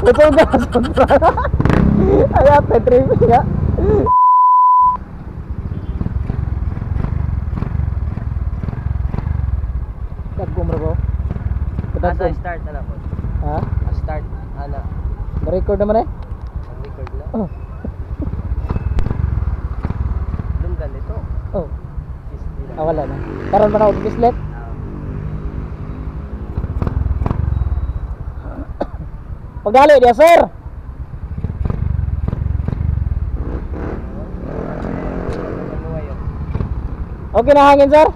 Betul gak saudara? Ayo Petri ya. Dagkom ra ko. Asa Dagkom. start na po? Ha? Start ana. Record naman eh. Ang record na. Oh. Lunggan nito. Oh, Is di na. ah, wala na. Karon man ako kislet. Pagdali dia, sir. Okay na hangin, sir.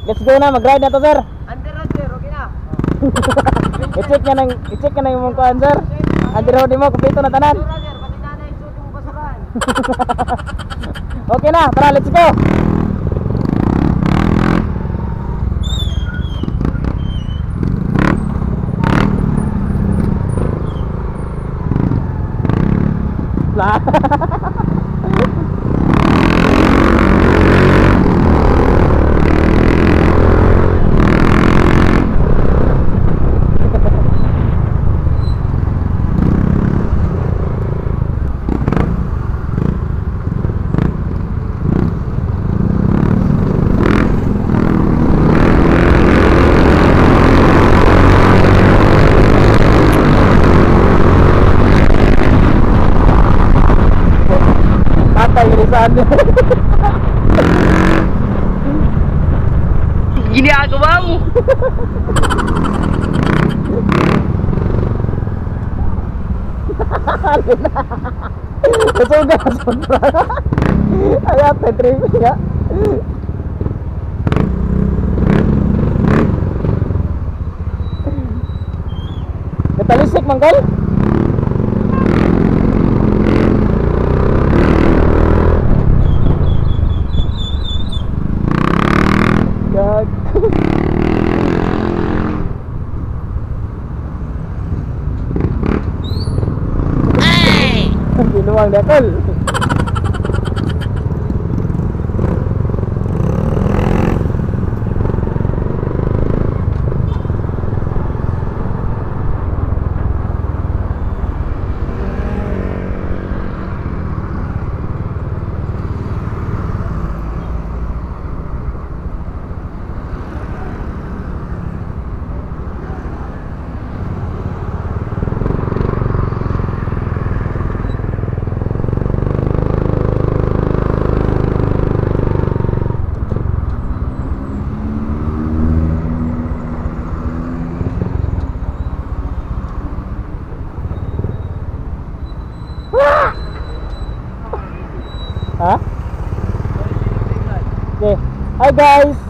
Let's go na, mag-ride na to, sir. Under road sir, okay na. I-check ka na yung mong kuan, sir. Under road mo, kumpleto na tanan. Sir, pati nanay suot mo basurahan. Okay na, tara, let's go. La. Patay yun saan. Ginagawa mo. Betul gak saudara? Ayo Petri ya. Katalisik mangkol. Gag. Binuwang dakol. Ha? Okay. Hi guys.